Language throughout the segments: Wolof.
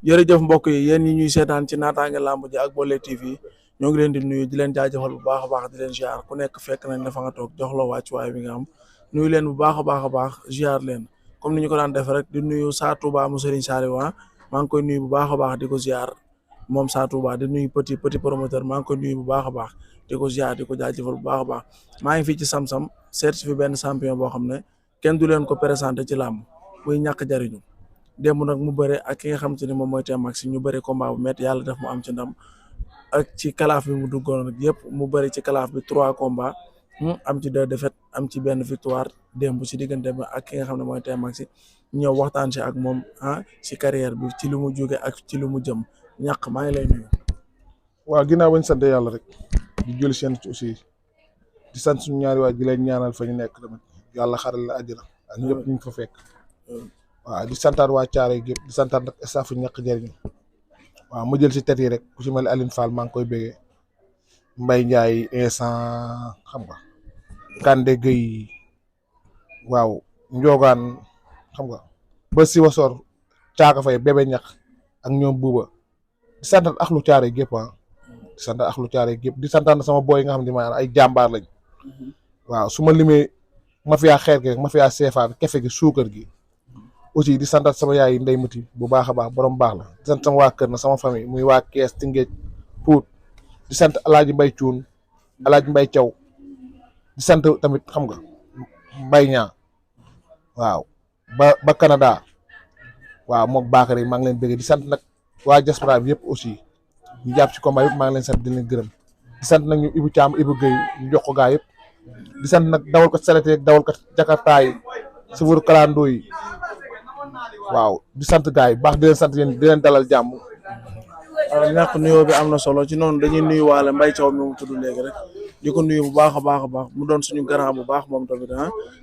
jërëjëf mbokk yi yéen ñi ñuy seetaan ci naataange làmb ji ak Bollé TV ñoo ngi leen di nuyu di leen jaajëfal bu baax a baax di leen ziar ku nekk fekk nañ la fa nga toog jox la wàccuwaay bi nga am nuyu leen bu baax a baax ziar leen comme ni ñu ko daan defee rek di nuyu Sa Touba mu Serigne Saliou maa ngi koy nuyu bu baax a baax di ko ziar moom Sa Touba di nuyu petit promoteur maa ngi koy nuyu bu baax a baax di ko ziar di ko jaajëfal bu baax a baax maa ngi fii ci Sam-Sam seet si fi benn champion boo xam ne kenn du leen ko présenté ci làmb muy ñàkk jariñu démb nag mu bëre ak ki nga xam te ne moom mooy Tmax ñu bëre combat bu métti yàlla def mu am ci ndam ak ci kalaaf bi mu duggoon nag yëpp mu bëri ci kalaaf bi 3 combats am ci 2 défaites am ci benn victoire démb si diggante bi ak ki nga xam ne mooy Tmax ñëw waxtaan si ak moom si carrière bi ci lu mu jóge ak ci lu mu jëm ñàkk maa ngi lay nuyu. waaw ginnaaw bañ sant yàlla rek di jël seen ci aussi di sant suñu ñaari waay di leen ñaanal fa ñu nekk tamit yàlla xaral la àjjana ak ñëpp ñu fa fekk. waaw di santaat waa Thiaré gépp di santaat nag staff ñàkk jariñu waaw ma jël si tet yi rek ku ci mel ne Aline Fall maa ngi koy béggee Mbaye Ndiaye instant xam nga Kande Gueye waaw Ndiogaan xam nga ba Siwasor Caaka Fay bébé ñax ak ñoom buuba di santaat ak lu Thiaré gépp di santaat ak lu Thiaré gépp di santaat sama boy nga xam ne ma ay jàmbaar lañ waaw su ma limee mafia xeer gi rek mafia CFA kefe gi suukar gi aussi di santat sama yaay ndey muti bu baax a baax borom baax la di sant sama waa kër na sama famille muy waa Kees Tingéej Pout di sant Alaaji Mbay Cuun Alaaji Mbay Caw di sant tamit xam nga Mbay ñaa waaw ba Canada waaw moom Bakary maa ngi leen bëgg di sant nag waa diaspora bi yëpp aussi ñu jàpp ci combat yëpp maa ngi leen sant di leen gërëm di sant nag ñu Ibu Caam Ibu Gueye ñu jox ko gaa yëpp di sant nag dawal kat sareet ak dawal kat jakarta yi sëfër kalandoo yi waaw di sant gars yi baax di leen sant yéen di leen dalal jàmm. ñàkk nuyoo bi am na solo ci noonu dañuy nuyu waale Mbaye Thiaw mi mu tudd léegi rek di ko nuyu bu baax a baax a baax mu doon suñu grand bu baax moom tamit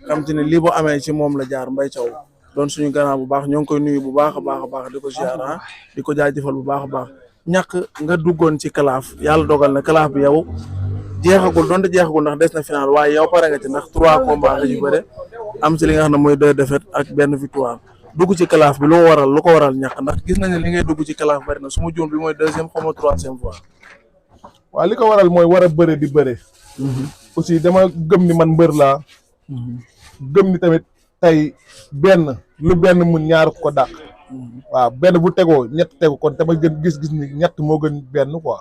xam te ne lii bu amee ci moom la jaar Mbaye Thiaw doon suñu grand bu baax ñoo ngi koy nuyu bu baax a baax di ko ziar di ko jaajëfal bu baax a baax ñàkk nga duggoon ci kalaaf yàlla dogal na kalaaf bi yow jeexagul donte jeexagul ndax des na final waaye yow pare nga ci ndax 3 combats nga ci bëre am ci li nga xam ne mooy 2 défaites ak benn victoire dugg ci kalaaf bi lu ko waral ñàkk ndax gis nañ ne li ngay dugg ci kalaaf bari na su ma juum bi mooy 2e xaw ma 3e fois. waaw li ko waral mooy war a bëre di bëre. aussi dama gëm ni man mbër laa. gëm ni tamit tey benn mun ñaar ko dàq. waaw benn bu tegoo ñett tegu kon dama gën gis-gis ni ñett moo gën benn quoi.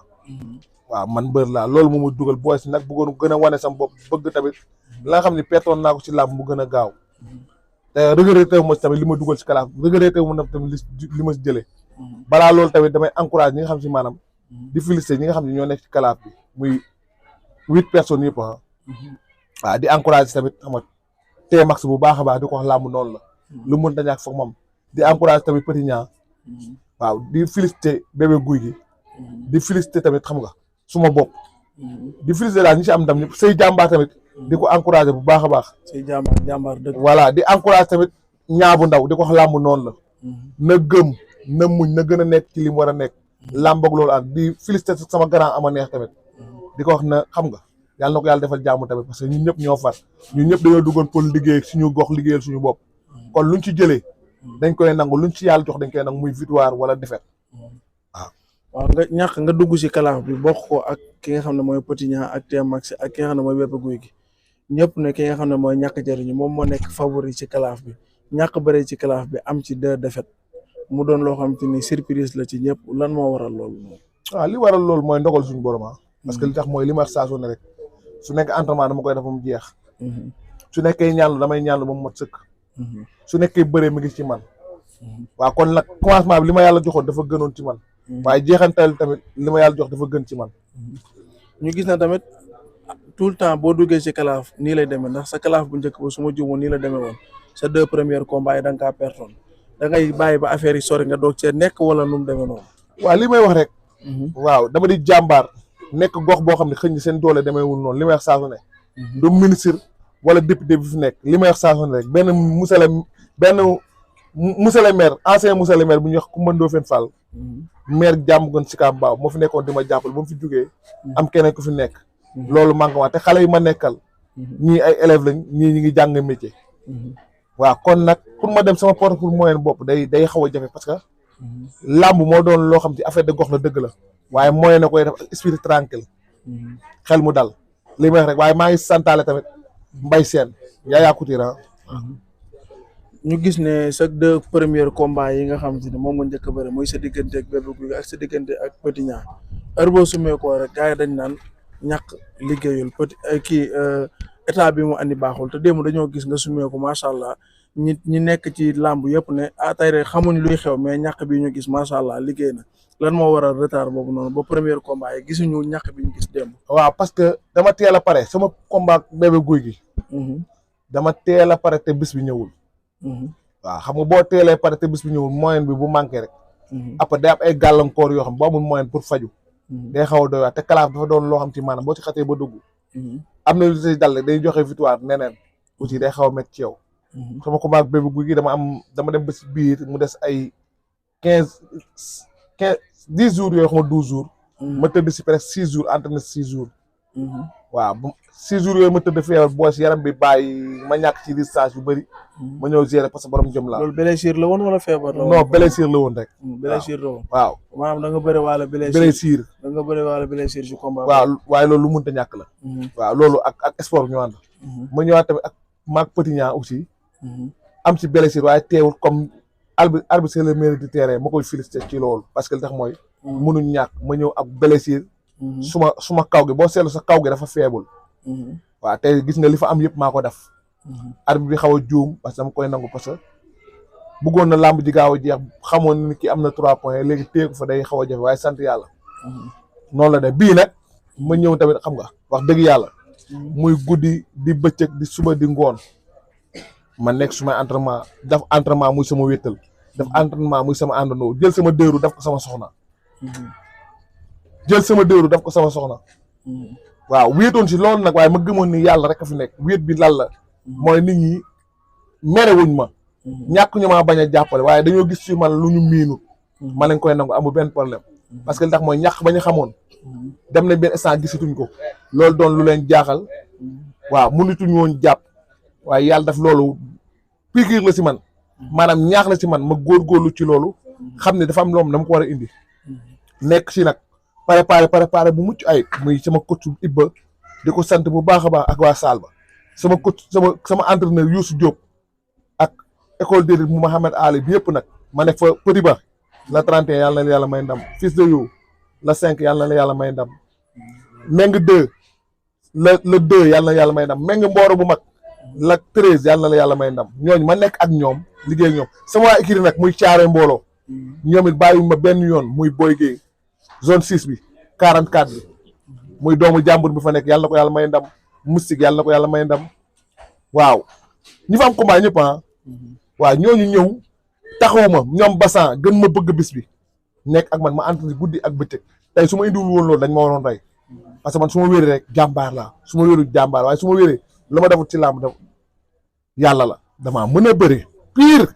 waaw man mbër laa loolu moo ma dugal booy si nag bëggoon gën a wane sama bopp bëgg tamit la nga xam ni pertoon naa ko ci làmb mu gën a gaaw. te regretté wu ma tamit li ma dugal ci kalaaf regretté wu ma tamit li ma si jëlee balaa loolu tamit damay encouragé ñi nga xam si maanaam di félicité ñi nga xam ne ñoo nekk ci kalaaf bi muy 8 personnes yëpp waaw di encouragé tamit xam nga Tmax bu baax a baax di ko wax làmb noonu la lu mën dañaak foog moom di encouragé tamit Petit Niang waaw di félicité bébé guy gi di félicité tamit xam nga suma bopp di félicité daal ñi si am ndam ñëpp say jàmbaar tamit di ko encouragé bu baax a baax. say jàmbaar dëgg. voilà di encouragé tamit ñaabu ndaw di ko wax làmb noonu la. na gëm na muñ na gën a nekk ci li mu war a nekk. làmb ak loolu ak di félicité sama grand ama neex tamit. di ko wax na xam nga yàlla na ko yàlla defal jàmm tamit parce que ñun ñëpp ñoo far ñun ñëpp dañoo duggoon pour liggéey suñu gox liggéeyal suñu bopp. kon luñ ci jëlee. dañ koy nangu luñ ci yàlla jox dañ koy nangu muy victoire wala défaite waaw nga ñàkk nga dugg ci kalaaf bi bokk ko ak ki nga xam ne mooy Petit Niang ak Tmax ak ki nga xam ne mooy Bébé Gouy Gui ñëpp ne ki nga xam ne mooy ñàkk jariñu moom moo nekk favori ci kalaaf bi ñàkk bëre ci kalaaf bi am ci 2 défaites mu doon loo xam te ni surprise la ci ñëpp lan moo waral loolu moom. waaw li waral loolu mooy ndogal suñu borom parce que li tax mooy li ma wax saa su ne rek su nekk entraînement dama koy def ba mu jeex. su nekkee ñaanlu damay ñaanlu ba mu mat sëkk. su nekkee bëree mi ngi ci man. waaw kon nag commencement bi li ma yàlla joxoon dafa gënoon ci man. waaye jeexantal tamit li ma yàlla jox dafa gën ci man. ñu gis na tamit tout le temps boo duggee ci kalaaf nii lay demee ndax sa kalaaf bu njëkk ba su ma juumoon nii la demee woon sa 2 premiers combats yi da nga kaa pertoon da ngay bàyyi ba affaire yi sori nga doog cee nekk wala nu mu demee noonu. waaw li may wax rek. waaw dama di jàmbaar nekk gox boo xam ne xëy na seen doole demeewul noonu li may wax saa su ne. du ministre wala député bi fi nekk li may wax saa su ne rek benn monsieur le maire ancien monsieur le maire bu ñuy wax Coumba Ndoffène Fall. maire jàmm gën si Kamba Mbaaw moo fi nekkoon di ma jàppale ba mu fi jógee. am keneen ku fi nekk. loolu maa ngi ko wax te xale yi ma nekkal. ñii ay élèves lañ ñii ñi ngi jàng métier. waaw kon nag pour ma dem sama porte pour moyen bopp day xaw a jafe parce que làmb moo doon loo xam ci affaire de gox la dëgg la waaye mooy na koy def ak esprit tranquille xel mu dal li may wax rek waaye maa ngi santaale tamit Mbaye Sène Yaya Couture ñu gis ne sa deux premiers combats yi nga xam te ne moom nga njëkk a bëri muy sa diggante ak Bébé Gouy Gui ak sa diggante ak Petit Niang heure boo sumee koo rek gars yi dañ naan ñàkk liggéeyul kii état bi mu andi baaxul te démb dañoo gis nga sumee ko macha allah ñi nekk ci làmb yëpp ne tey rek xamuñ luy xew mais ñàkk bi ñu gis macha allah liggéey na lan moo waral retard boobu noonu ba premier combat yi gisuñu ñàkk bi ñu gis démb. waaw parce que dama teel a pare sama combat Bébé Gouy Gui dama teel a pare te bis bi ñëwul. waaw xam nga boo teelee pare te bis bi ñëwul moyen bi bu manqué rek. après day am ay gàllankoor yoo xam boo amul moyen pour faju day xaw a doy waar te kalaaf dafa doon loo xam ci maanaam boo ci xatee ba dugg. am na lu ci dal day joxe victoire neneen aussi day xaw a métti ci yow. sama combat ak Bébé Gouy Gui dama dem ba si biir mu des ay 10 jours yoo xam ne 12 jours. ma tëdd si presque 6 jours entraîné 6 jours. waaw 6 jours yooyu ma tëdd feebar boo si yaram bi bàyyi ma ñàkk ci distance yu bëri. ma ñëw gérer parce que borom jëm laa. loolu blessure la woon wala feebar la woon. non blessure la woon rek. blessure la woon. waaw maanaam da nga bëri wàlla blessure. da nga bëri wàlla blessure si combat. waaw waaye loolu lu mënta ñàkk la. waaw loolu ak sport ñu ànd. ma ñëwaat tamit ak maag Petit Niang aussi. am ci blessure waaye teewul comme arbitre c'est le meilleur du terrain ma koy félicité ci loolu parce que li tax mooy. mënuñ ñàkk ma ñëw ak blessure. suma kaw gi boo seetlu sa kaw gi dafa faible. waaw tey gis nga li fa am yëpp maa ko def. arbitre bi xaw a juum parce que dama koy nangu parce que bëggoon na làmb ji gaaw a jeex xamoon ni ki am na 3 points léegi téeku fa day xaw a jafe waaye sant yàlla. noonu la de bii nag ma ñëw tamit xam nga wax dëgg yàlla. muy guddi di bëccëg di suba di ngoon. ma nekk sumay entraînement def entraînement muy sama wéttal def entraînement muy sama àndandoo jël sama dëru daf ko sama soxna. waaw wéetoon si loolu nag waaye ma gëmoon ni yàlla rek a fi nekk wéet bi lan la mooy nit ñi merewuñ ma ñàkk ñu maa bañ a jàppale waaye dañoo gis ci man lu ñu miinu ma leen koy nangu amul benn problème parce que li tax mooy ñàkk ba ñu xamoon dem nañ benn instant gisatuñ ko loolu doon lu leen jaaxal waaw mënutuñ woon jàpp waaye yàlla daf loolu piqûre la si man maanaam ñaax la si man ma góorgóorlu ci loolu xam ne dafa am loom dama ko war a indi nekk si nag préparé bu mucc ay muy sama coach Ibba di ko sant bu baax a baax ak waa Saal ba sama coach sama entraîneur Youssou Diop ak école de mu Mohamed Ali bi yëpp nag ma nekk fa Petit Ba la 31 yàlla na yàlla may ndam fils de You la 5 yàlla na yàlla may ndam Meng 2 le 2 yàlla na yàlla may ndam Meng Mbooro bu mag la 13 yàlla na yàlla may ndam ñooñu ma nekk ak ñoom liggéey ak ñoom sama waa écurie nag muy caare mbooloo ñoom it bàyyiwuñ ma benn yoon muy Boy Gueye zone 6 bi 44 bi muy doomu jàmbur bi fa nekk yàlla na ko yàlla may ndam Moustique yàlla na ko yàlla may ndam waaw ñi fa am combat ñëpp waaw ñooñu ñëw taxawuma ñoom Bassan gën ma bëgg bis bi nekk ak man ma entraîné guddi ak bëccëg tey su ma indiwul woon loolu dañ ma waroon rey parce que man su ma wéree rek jàmbaar laa su ma wéru jàmbaar waaye su ma wéree la ma defut ci làmb def yàlla la damaa mën a bëre pire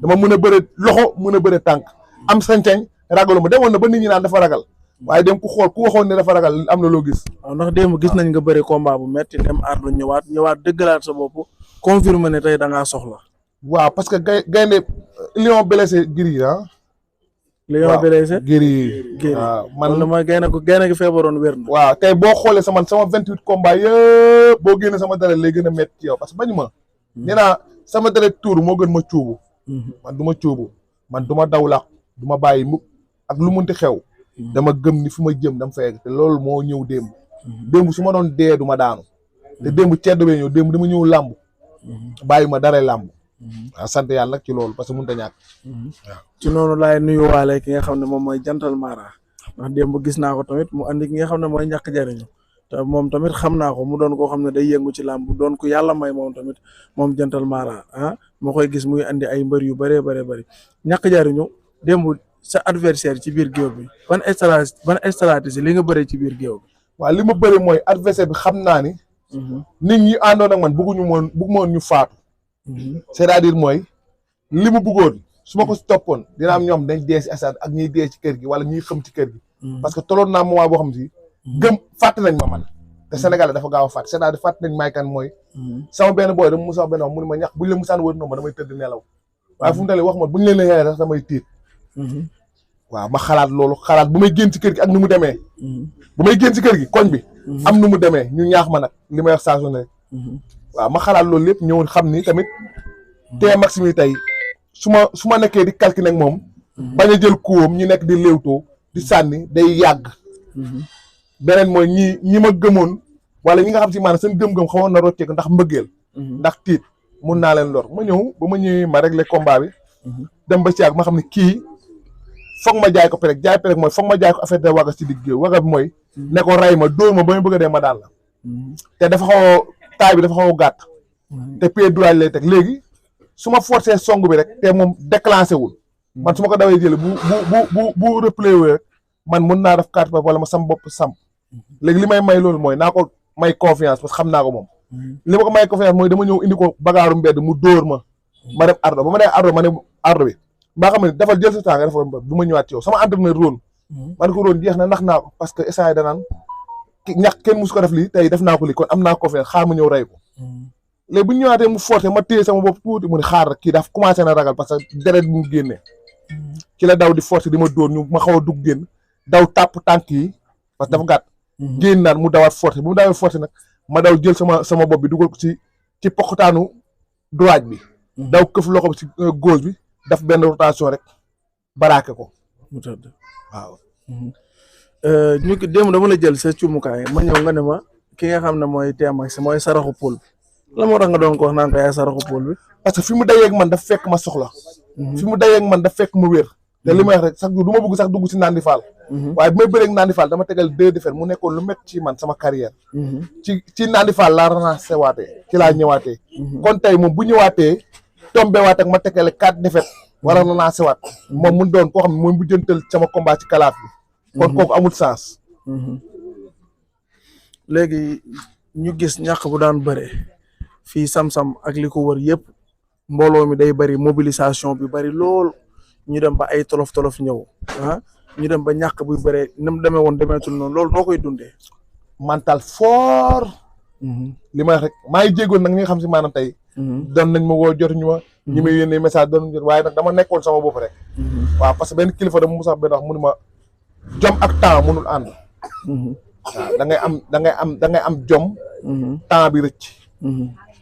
dama mën a bëre loxo mën a bëre tànk am sañ-sañ ragalu ma demoon na ba nit ñi naan dafa ragal waaye dem ku xool ku waxoon ne dafa ragal am na loo gis. waaw ndax démb gis nañ nga bëri combat bu metti dem ardo ñëwaat dëggalaat sa bopp confirmer ne tey da ngaa soxla. waaw parce que gaynde lion blessé Gris lion blessé Gris waaw man dama gaynde gi feebaroon wér na. waaw tey boo xoolee sama 28 combat yëpp boo génnee sama deret lay gën a métti ci yow parce que bañu ma. nee naa sama deret tuur moo gën ma cuubu. man du ma cuubu man du ma daw làq du ma bàyyi mukk ak lu munti xew. dama gëm ni fu ma jëm dama fay egg te loolu moo ñëw démb. démb su ma doon dee du ma daanu. te démb ceddo bee ñëw démb dama ñëw làmb. bàyyi ma dara làmb. waaw sant yàlla nag ci loolu parce que mënut a ñàkk. waaw ci noonu laay nuyuwaale ki nga xam ne moom mooy Jantal Mara ndax démb gis naa ko tamit mu andi ki nga xam ne mooy ñàkk jariñu te moom tamit xam naa ko mu doon koo xam ne day yëngu ci làmb doon ko yàlla may moom tamit moom Jantal Mara ma koy gis muy andi ay mbër yu bëree bëri ñàkk jariñu démb sa adversaire ci biir géew bi ban stratégie li nga bëree ci biir géew bi. waaw li ma bëri mooy adversaire bi xam naa ni. nit ñi àndoon ak man bëgguñu moon ñu faatu. c'est-à-dire mooy li mu bëggoon su ma ko toppoon dina am ñoom dañ dee si stade ak ñiy dee ci kër gi wala ñiy xëm ci kër gi. parce que tolloon naa moment boo xam si. fàtte nañ ma man. te Sénégal dafa gaaw a fàtte c'est-à-dire fàtte nañ may kan mooy. sama benn booy dama musa wax benn wax mu ne ma ñax buñ la musaan wër noonu ma damay tëdd nelaw. waaye fu mu toll wax ma buñ leen la yaay sax damay tiit. waaw ma xalaat loolu xalaat bu may génn ci kër gi ak nu mu demee. bu may génn ci kër gi koñ bi. am nu mu demee ñu ñaax ma nag li may wax saa su ne. waaw ma xalaat loolu lépp ñëw xam ni tamit Tmax mi tey su ma nekkee di calculer ak moom. bañ a jël kuwam ñu nekk di léewtoo di sànni day yàgg. beneen mooy ñi ma gëmoon wala ñi nga xam si maanaam seen gëm-gëm xawoon na rocceeku ndax mbëggeel. ndax tiit mun naa leen lor ma ñëw ba ma ñëwee ma réglé combat bi. dem ba ci yàgg ma xam ne kii foog ma jaay ko perek mooy foog ma jaay ko affaire de waga ci digg waga bi mooy. ne ko ray ma dóor ma ba ma bëgg a dee ma daal la. te dafa xaw a taay bi dafa xaw a gàtt. te pied droit lay teg léegi su ma forcé song bi rek te moom déclenché wul. man su ma ko dawee jëlee bu replay wu rek man mun naa def carte wala ma sam bopp sam. léegi li may loolu mooy naa ko may confiance parce que xam naa ko moom. li ma ko may confiance mooy dama ñëw indi ko bagaaru mbedd mu dóor ma. ma dem ardo ba ma dem ardo ma ne ardo bi. mbaa xam ne dafa jël sa temps nga dafa du ma ñëwaat ci yow sama entraîneur Ron. man ko Ron jeex na nax naa ko parce que essai danaan ñax kenn musu ko def lii tey def naa ko lii kon am naa confiance xaar ma ñëw rey ko. léegi bu ñu ñëwaatee mu forcé ma téye sama bopp tuuti mu ne xaar rek kii dafa commencé na ragal parce que deret bi mu génnee. ci la daw di forcé di ma dóor ñu ma xaw a dugg génn daw tàpp tànk yi parce que dafa gàtt. génn naan mu dawaat forcé bu mu dawee forcé nag ma daw jël sama bopp bi dugal ko ci poqutaanu droite bi. daw këf loxo bi ci gauche bi daf benn rotation rek baraake ko. mu tëdd waaw. ñu ko démb dama la jël sa cumukaay ma ñëw nga ne ma ki nga xam ne mooy Tmax mooy saraxu pool bi la moo tax nga doon ko wax naan ko yaay saraxu pool bi. parce que fi mu dayeeg man daf fekk ma soxla. fi mu dayeeg man daf fekk ma wér. te li may wax rek sax du ma bëgg sax dugg si Nandi Fall. waaye bi may bëreeg Nandi Fall dama tegal 2 défaites mu nekkoon lu métti ci man sama carrière. ci Nandi Fall laa relancé waatee ci laa ñëwaatee. kon tey moom bu ñëwaatee tombé waat ak ma tegale 4 défaites. war a relancé waat. moom mu doon koo xam ne mooy bu jëntal sama combat ci kalaaf bi. kon kooku amul sens. léegi ñu gis ñàkk bu daan bëre fii sam-sam ak li ko wër yëpp mbooloo mi day bëri mobilisation bi bëri lool ñu dem ba ay tolof-tolof ñëw ñu dem ba ñàkk buy bëree ni mu demee woon demeetul noonu loolu noo koy dundee. mental fort. li may wax rek maa ngi jéegoon nag ñi nga xam si maanaam tey. doon nañ ma woo jotuñu ma. ñi may yónnee message doon jot waaye nag dama nekkoon sama bopp rek. waaw parce que benn kilifa dama musax benn wax mu ne ma jom ak temps mënul ànd. waaw da ngay am jom. temps bi rëcc.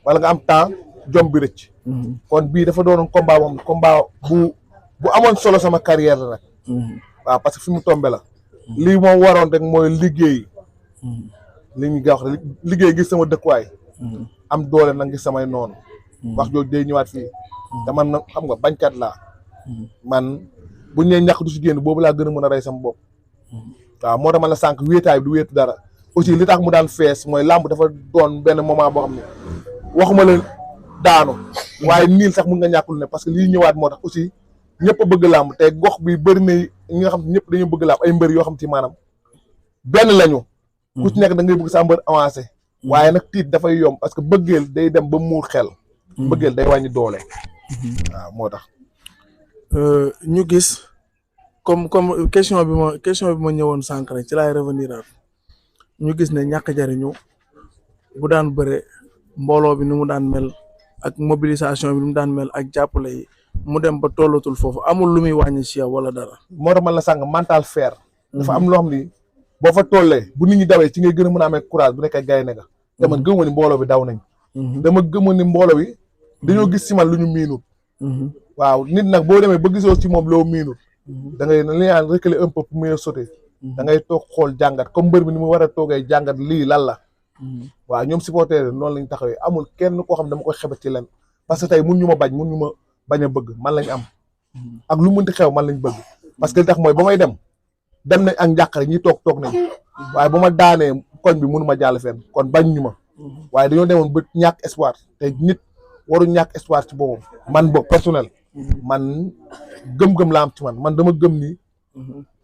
wala nga am temps jom bi rëcc. kon bii dafa doonoon combat boo xam ne combat bu amoon solo sama carrière la nag. waaw parce que fi mu tombé la. lii moom waroon rek mooy liggéey. li ñu wax rek liggéey gis sama dëkkuwaay. am doole nag gis samay noonu. wax jooju day ñëwaat fii. te man nag xam nga bañkat laa. man buñ nee ñàkk du si génn boobu laa gën a mën a rey sama bopp. waaw moo tax man la sànq wéetaay bi du wéetu dara. aussi li tax mu daan fees mooy làmb dafa doon benn moment boo xam ne waxuma leen daanu. waaye niil sax mun nga ñàkkul ne parce que lii ñëwaat moo tax aussi ñëpp a bëgg làmb te gox bi bëri na ñi nga xam ne ñëpp dañu bëgg làmb ay mbër yoo xam ci maanaam benn lañu. ku ci nekk da ngay bëgg sa mbër avancé. waaye nag tiit dafay yomb parce que bëggeel day dem ba muur xel. bëggeel day wàññi doole. waaw moo tax. ñu gis comme question bi ma ñëwoon sànq rek ci laay revenir aat ñu gis ne ñàkk jariñu bu daan bëre mbooloo bi ni mu daan mel ak mobilisation bi ni mu daan mel ak jàppale yi mu dem ba tollatul foofu amul lu muy wàññi ci yow wala dara. moo tax man la sànq mental fer. dafa am loo xam ni boo fa tollee bu nit ñi dawee ci ngay gën a mën a amee courage bu nekkee gaynde nga. te man gëmuma ni mbooloo bi daw nañ. dama gëmuma ni mbooloo bi dañoo gis ci man lu ñu miinut. waaw nit nag boo demee ba gisoo ci moom loo miinut. da ngay li ñaan reculer un peu pour mieux sauter. da ngay toog xool jàngat comme mbër bi ni mu war a toogee jàngat lii lan la. waaw ñoom supporter noonu lañ taxawee amul kenn koo xam ne dama koy xebet ci leen parce que tey mun ñu ma bañ a bëgg man lañ am. ak lu mënti xew man lañ bëgg. parce que li tax mooy ba may dem nañ ak njàqare ñi toog nañ waaye ba ma daanee koñ bi mënu ma jàll fenn kon bañ ñu ma. waaye dañoo demoon ba ñàkk espoir te nit waru ñàkk espoir ci boppam. man boog personnel. man gëm-gëm la am ci man dama gëm ni.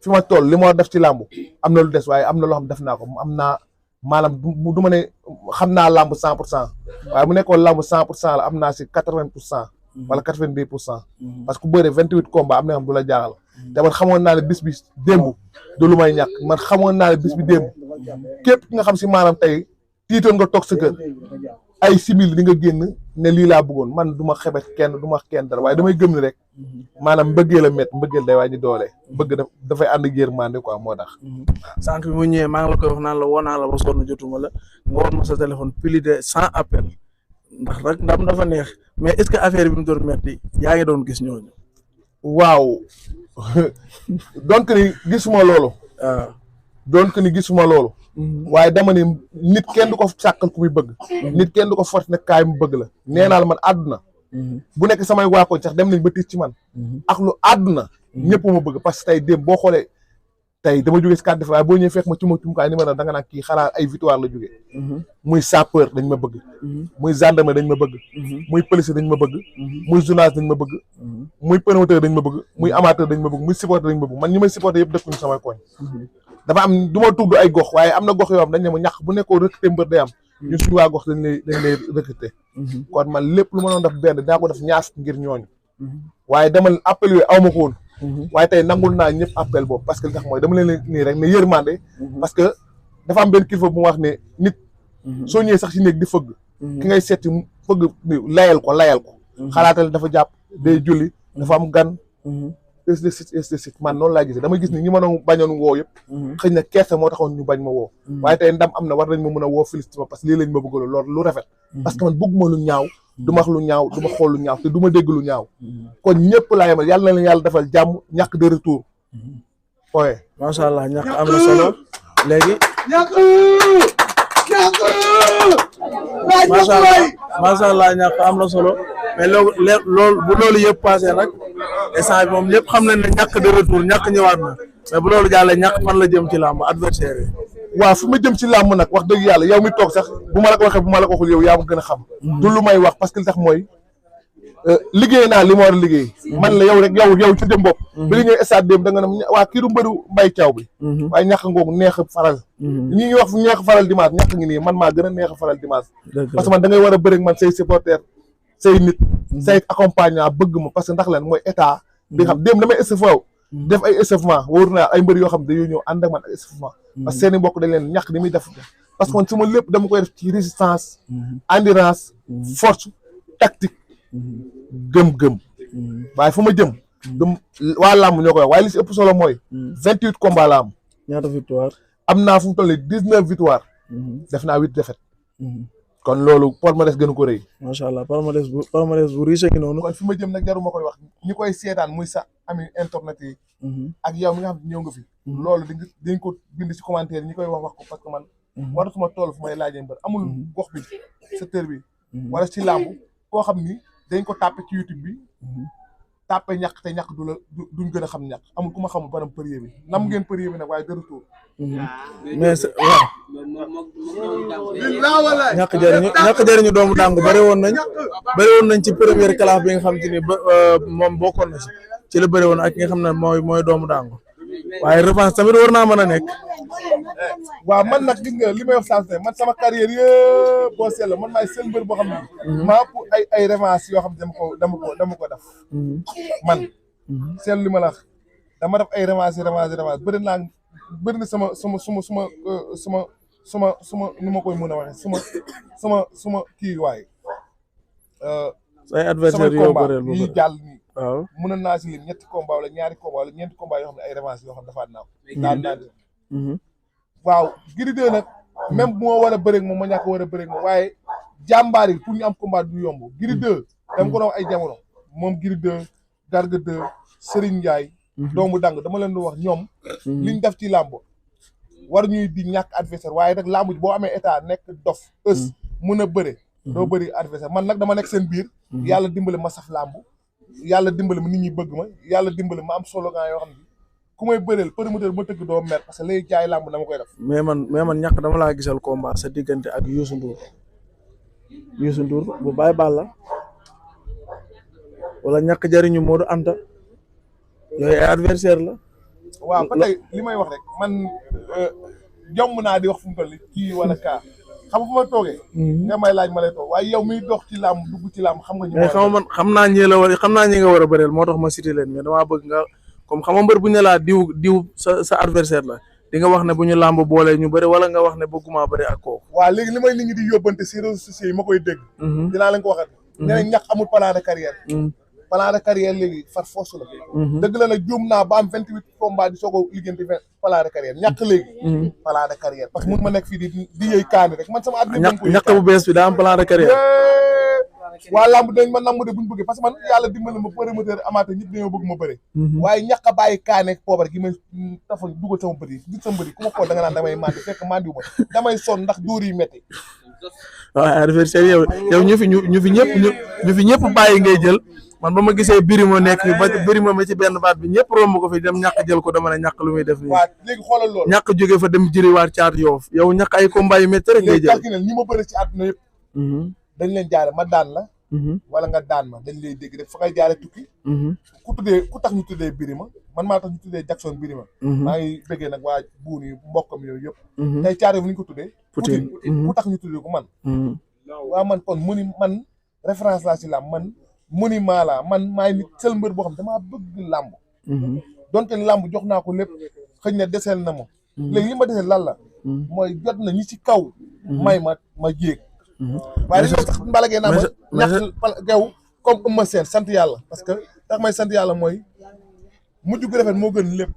fi ma toll li ma def ci làmb am na lu des waaye am na loo xam def naa ko am naa maanaam du ma ne xam naa làmb 100% waaye mu nekkoon làmb 100% la am naa si 80%. wala 90%. parce que ku bëre 28 combats am na xam du la jaaxal. te man xamoon naa ne bis bi démb du lu may ñàkk man xamoon naa ne bis bi démb képp ki nga xam si maanaam tey tiitoon nga toog sa kër ay simili di nga génn ne lii laa bëggoon man du ma xebet kenn du ma wax kenn dara waaye damay gëm ni rek maanaam mbëggeel a métti mbëggeel day wàññi doole bëgg dafay ànd ak yërmande quoi moo tax. sànq bi mu ñëwee maa ngi la koy wax naan la woo naa la ba sonn jotuma la nga woon ma sa téléphone plus de 100 appels ndax rek ndam dafa neex mais est-ce que affaire bi mu doon métti yaa ngi doon gis ñooñu. waaw donc ni gisuma loolu. waaw donc ni gisuma loolu. waaye dama ni nit kenn du ko sàkkal ku muy bëgg. nit kenn du ko force ne kaay mu bëgg la. nee naa la man àdduna. bu nekk samay waa ko sax dem nañ ba tiit ci man. ak lu àdduna. ñëpp ma bëgg parce que tey démb boo xoolee tey dama jógee si carte waaye boo ñëwee fekk ma cumukaay ni ma da nga naan kii xanaa ay victoire la jógee. muy sapeur dañ ma bëgg. muy gendarme dañ ma bëgg. muy policier dañ ma bëgg. muy journaliste dañ ma bëgg. muy promoteur dañ ma bëgg. muy amateur dañ ma bëgg muy supporter dañ ma bëgg man ñi may supporter yëpp dëkkuñu samay koñ. dafa am du ma tudd ay gox waaye am na gox yoo xam dañ ne ma ñàkk bu nekkoo recruter mbër day am. ñun suñu waa gox dañ lay recruter. kon man lépp lu ma doon def benn dinaa ko def ñaas ngir ñooñu. waaye dama appel yooyu aw ma ko woon. waaye tey nangul naa ñëpp appel boobu parce que li tax mooy dama leen nii rek ne yërmande. parce que dafa am benn kilifa bu mu wax ne nit. soo ñëwee sax si néeg di fëgg. ki ngay seeti fëgg layal ko. xalaatal dafa jàpp day julli dafa am gan. man noonu laa gisee dama gis ni ñi ma doon bañoon woo yëpp. xëy na kersa moo taxoon ñu bañ ma woo. waaye tey ndam am na war nañ ma mën a woo félicité ma parce que lii lañ ma bëgg loolu lu rafet. parce que man bëgguma lu ñaaw. du ma wax lu ñaaw du ma xool lu ñaaw te du ma dégg lu ñaaw. kon ñëpp laa yemal yàlla na leen yàlla defal jàmm ñàkk de retour. oui. macha allah ñàkk am na solo léegi. macha allah ñàkk am na solo mais loolu bu loolu yëpp passé nag instant bi moom ñëpp xam nañ ne ñàkk de retour ñàkk ñëwaat na mais bu loolu jàllee ñàkk fan la jëm ci làmb adversaire yi. waaw fu ma jëm ci làmb nag wax dëgg yàlla yow mi toog sax bu ma la ko waxee bu ma la ko waxul yow yaa ma gën a xam. du lu may wax parce que li tax mooy liggéey naa li ma war a liggéey. man la yow rek yow ci dem bopp. bi li ñëw stade dem da nga ne waa kii du mbëru mbay caaw bi. waaye ñàkk ngoogu neex a faral. ñi ngi wax fu neex a faral dimanche ñàkk ngi nii man maa gën a neex a faral dimanche. parce que man da ngay war a bëri ak man say supporter say nit. say accompagnant bëgg ma parce que ndax lan mooy état. bi xam dem damay estafaaw. def ay échauffement wóor naa ay mbër yoo xam ne dañoo ñëw ànd ak man ay échauffement. parce que seen i mbokk dañ leen ñàkk ni muy def. parce que man sama lépp dama koy def ci résistance. endurance. force tactique. gëm-gëm. waaye fu ma jëm. waa làmb ñoo koy wax waaye li si ëpp solo mooy. 28 combats la am. ñaata victoire. am naa fu mu toll nii 19 victoire. def naa 8 défaites. kon loolu palmarès gënu ko rëy. macha allah palmarès bu riche ngi noonu. kon fi ma jëm nag jaruma koy wax ñi koy seetaan muy sa ami internet yi. ak yow mi nga xam ne ñëw nga fi. loolu dañ ko bind ci commentaire ñi koy wax ko parce que man. waratuma toll fu may laajee mbër amul gox bi secteur bi. wala ci làmb koo xam ni dañ ko tàppe ci YouTube bi. tàppe ñàkk te ñàkk duñ gën a xam ñàkk amul ku ma xamul baram përier bi nam ngeen përier bi nag waaye de retour. mais waaw. ñàkk jëriñu doomu dàngu bëri woon nañ ci première classe bi nga xam te ni ba moom bokkoon na ci la bëri woon ak ki nga xam ne mooy doomu dàngu waaye revanche tamit war naa mën a nekk. waaw man nag gis nga li may wax sànq man sama carrière yëpp boo seetloo man maay seen mbër boo xam ne. maa pour ay revanche yoo xam ne dama ko def. man seetlu li ma la wax dama def ay revanche bëri na sama nu ma koy mën a waxee suma kii waay. say adversaire yoo bëreel yi jàll nii. waaw mënoon naa si lim ñetti combat wala ñaari combat wala ñeenti combat yoo xam ne ay revanche yoo xam ne dafa naaw. daan naa waaw Gris 2 nag même bu ma war a bëreeg moom ma ñàkk war a bëreeg moom waaye jàmbaar yi pour ñu am combat du yomb Gris 2 dama ko doon ay jamono moom Gris 2 Garga 2 Serigne Ndiaye. doomu dang dama leen di wax ñoom. liñ def ci làmb war ñuy di ñàkk adversaire waaye nag làmb boo amee état nekk dof mun a bëre. doo bëri adversaire man nag dama nekk seen biir. yàlla dimbali ma saf làmb yàlla dimbali ma nit ñi bëgg ma yàlla dimbali ma am slogan yoo xam ne ku may bëreel promoteur ma tëgg doo mer parce que léegi jaay làmb dama koy def. mais man ñàkk dama laa gisal combat sa diggante ak Youssou Ndour bu Baye Balla wala ñàkk jariñu Modou Anta yooyu ay adversaire la. waaw ba tey li may wax rek man jomb naa di wax fu mu toll kii wala kaa xam nga fu ma toogee. nga may laaj ma lay toog waaye yow miy dox ci làmb dugg ci làmb xam nga. mais xam naa ñi nga war a bëreel moo tax ma cité leen mais damaa bëgg nga comme xam nga mbër bu ñu laa diw sa adversaire la di nga wax ne bu ñu làmb boolee ñu bëri wala nga wax ne bëgguma bëri ak kooku. waaw léegi li may nit ñi di yóbbante si réseaux sociaux yi ma koy dégg. dinaa leen ko waxat nee nañ ñàkk amul plan de carrière. plan de carrière léegi far force la. dëgg la nag juum naa ba am 28 combats di soog a liggéeyante plan de carrière ñàkk léegi. plan de carrière parce que mun ma nekk fii di yëy kaani rek man sama at. ñàkk bu bees bi daa am plan de carrière. waa lamb dinañ ma namm de buñ bëggee parce que man yàlla dimbali ma promoteur amateur ñëpp dañoo bëgg ma bëre. waaye ñàkk a bàyyi kaane poobar gi may tafa dugal sama bët yi gis sama bët yi ku ma xool da nga naan damay mandi fekk mandiwu ma damay sonn ndax dóor yi métti. waaw adversaire yow ñu fi ñëpp bàyyi ngay jël man ba ma gisee Birima nekk fi ba Birima ma ci benn baat bi ñëpp romb ko fi dem ñàkk jël ko dama ne ñàkk lu muy def nii. waaw léegi xoolal loolu. ñàkk jóge fa dem jëriwaat caat Yoof yow ñàkk ay combat yu métti rek ngay jël. léegi ñi ma bëri ci àdduna yëpp. dañ leen jaare ma daan la. wala nga daan ma dañ lay dégg rek fa ngay jaare tukki. ku tax ñu tuddee Birima man maa tax ñu tuddee Jackson Birima. maa ngi bëggee nag waa buun yi mbokkam yooyu yëpp. tey caare bu ñu ko tuddee. Poutine ku tax ñu tuddee ko man. waaw man kon man référence laa ci làmb man monument la man maay nit seul mbër boo xam damaa bëgg làmb. donte làmb jox naa ko lépp xëy na deseel na ma. léegi li ma deseel lan la. mooy jot na ñi ci kaw. may ma jéeg. waaye dañoo tax mbalagee naa ma ñàkk gew comme Eumeu Sène sant yàlla parce que tax may sant yàlla mooy mujj gu rafet moo gën lépp.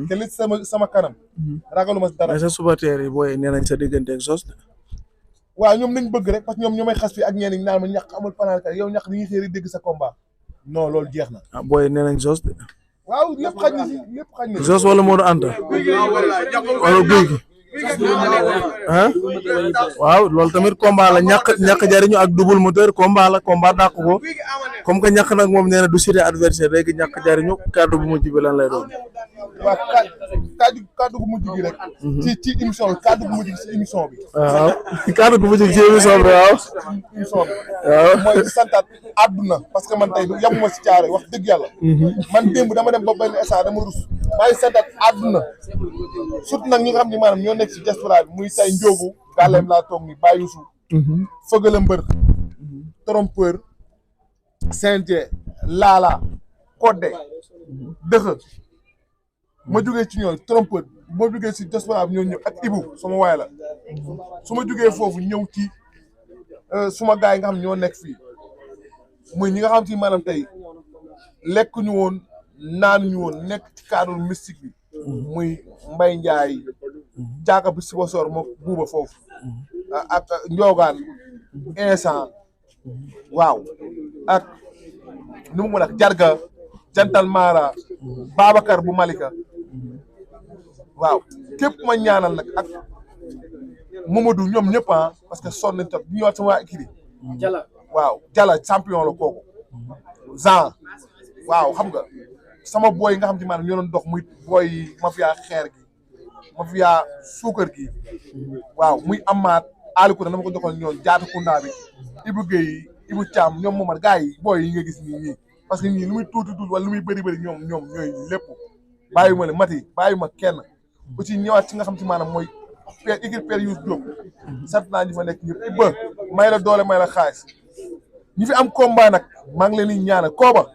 te li sama kanam. ragaluma dara. mais sa supporters yi booy nee nañ sa diggante ak Zoss. waaw ñoom nañ bëgg rek parce que ñoom ñoo may xas fi ak ñeneen ñi naan ma ñàkk amul panal yow ñàkk dañuy xëy dégg sa combat non loolu jeex na. ah booy nee nañ Zoss de. waaw lépp xaj na si lépp xaj na si. Zoss wala Modou Anta. wala Guy gi. ah waaw loolu tamit combat la ñàkk jariñu ak double moteur combat la combat dàq ko comme que ñàkk nag moom nee na du cité adversaire léegi ñàkk jariñu kàddu bu mujj bi lan lay doon. waaw kàddu gu mujj gi rek. ci émission bi kàddu gu mujj gi ci émission bi. waaw kàddu gu mujj gi ci émission bi waaw. émission bi. waaw mooy di santaat àdduna parce que man tey yamuma si caare wax dëgg yàlla. man démb dama dem ba benn instant dama rus. maa ngi santaat àdduna surtout nag ñi nga xam ne maanaam ñoo nekk si diaspora bi muy tay njóogu gàlleem laa toog ni Baye Youssou fëgala mbër trompeur CNG laala kodde dëxa ma jógee ci ñoom trompeur ma jógee si diaspora bi ñoo ñëw ak Ibou sama waay la su ma jógee foofu ñëw ci suma gars yi nga xam ñoo nekk fii muy ñi nga xam si maanaam tey lekk ñu woon naan ñu woon nekk ci cadre mystique bi muy Mbaye Ndiaye jaaka bi Sibassor moo buuba foofu ak Ndiogaan instant waaw ak nu mu mën a Jarga Jantal Mara Babacar bu Malika waaw képp ma ñaanal nag ak Mamadou ñoom ñëpp parce que sonn nañ tam ñu ñëwaat sama waa équipe waaw Jala champion la kooku Jean waaw xam nga sama booy yi nga xam te maanaam ñoo doon dox muy booy mafia xeer gi mafia suukar gi waaw muy amaat Aliou dama ko joxoon ñoom jaata kunda bi Ibou Guèye Ibou Thiam ñoom Momar gars yi booy yi nga gis nii parce que ñii lu muy tuuti wala lu muy bëri ñoom ñooy lépp bàyyi ma le mati bàyyi ma kenn bu ci ñëwaat ci nga xam te maanaam mooy père équipe père Youssou Diop sant naa ñi fa nekk ñëpp Ibba may la doole may la xaalis ñi fi am combat nag maa ngi leen di ñaanal kooba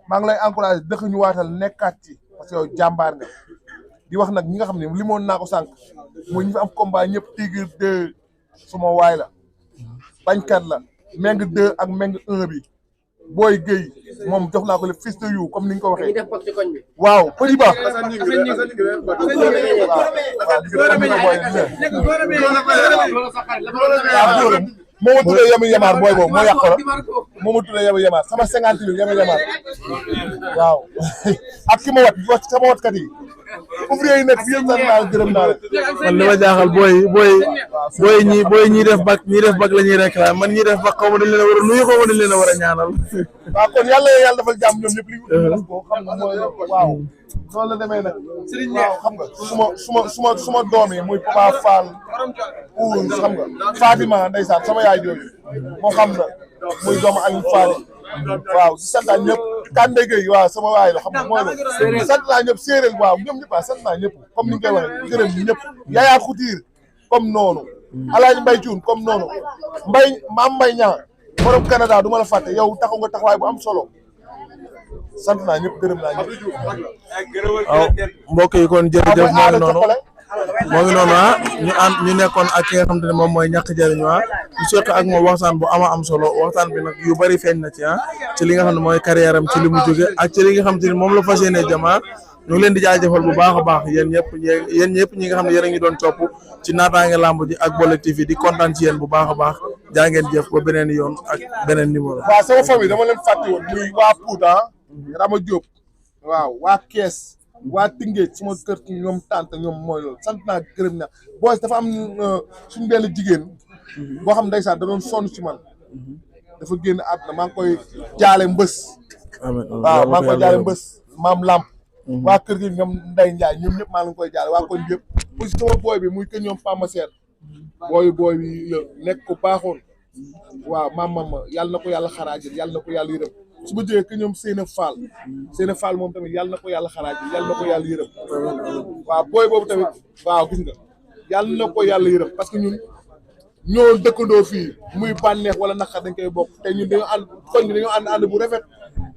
maa ngi lay encouragé dëkk ñu waatal nekkaat ci parce que yow jàmbaar nga di wax nag ñi nga xam ne limoon naa ko sànq mooy ñi fi am combat ñëpp Tigre 2 suma waay la bañkat la Meng 2 ak Meng 1 bi Boy Guèye moom jox naa ko le fils de you comme ni nga ko waxee waaw Petit Ba moo ma tuddee Yami Yamar booy boobu moo yàq la moo ma tuddee Yami Yamar sama 50 000 Yami Yamar waaw ak ki ma wat sama watkat yi ouvrier yi nekk fi yëpp naa gërëm naa la. man li ma jaaxal booy ñi def bac la ñuy réclamer man ñi def bac xaw ma dañ leen a war a nuyu xaw ma dañ leen a war a ñaanal. waaw kon yàlla defal jàmm ñoom ñëpp li ñu def ko xam nga mooy waaw noonu la demee nag waaw xam nga suma doom yi muy Papa Fall Ouz xam nga Fatima ndeysaan sama yaay jooju moo xam na muy doomu Aliou Fall waaw si sant naa ñëpp Kande Gueye waaw sama waay la xam nga mooy la sant naa ñëpp séeréer waaw ñoom ñëpp sant naa ñëpp comme ni nga koy waxee gërëm ñëpp Yaya Khoutir comme noonu Alaaji Mbaye Thioune comme noonu Maam Mbaye Niang borom Canada du ma la fàtte yow taxaw nga taxawaay bu am solo sant naa ñëpp gërëm naa ñëpp waaw mbokk yi kon jërëjëf moo ngi noonu moo ngi noonu ñu nekkoon ak ki nga xamante ne moom mooy ñàkk jariñu ñu seq ak moom waxtaan bu am solo waxtaan bi nag yu bari feeñ na ci li nga xam ne mooy carrière am ci li mu jóge ak ci li nga xamante ni moom la fas yéenee jama ñu ngi leen di jaajëfal bu baax a baax yéen ñëpp ñi nga xam ne yéen a ngi doon topp ci naataange lamb ji ak Bollé TV di kontaan ci yéen bu baax a baax jaa ngeen jëf ba beneen yoon ak beneen numéro. waaw sama famille dama leen fàtte woon muy waa Pouta Rama Diop waaw waa Kees waa Tingéej suma kër ñoom tante ñoom mooy loolu sant naa gërëm na boos dafa am suñu benn jigéen boo xam ndeysaan da doon sonn ci man dafa génn àdduna maa ngi koy jaale mbës waaw maa ngi koy jaale mbës maam lamp waa kër gi ñoom Ndeye Ndiaye ñoom ñëpp maa ngi koy jaale waa koñ yëpp aussi sama booy bi muy kër ñoom Pama Seer booy bi la nekk ko baaxoon waaw maam yàlla na ko yàlla xaraajal yàlla na ko yàlla yërëm su ma jógee que ñoom Seyna Fall moom tamit yàlla na ko yàlla xaraajal yàlla na ko yàlla yërëm waaw booy boobu tamit waaw gis nga yàlla na ko yàlla yërëm parce que ñun ñoo dëkkandoo fii muy bànneex wala naqar dañ koy bokk te ñun dañoo ànd koñ bi dañoo ànd bu rafet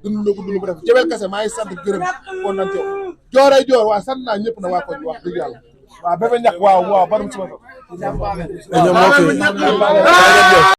dundoo ko dund bu rafet Jabel Kase maa ngi sant gërëm kon nañ ci jooray joor waaw sant naa ñëpp na waa koñ wax dëgg yàlla waaw bébé ñax waaw barum ci ma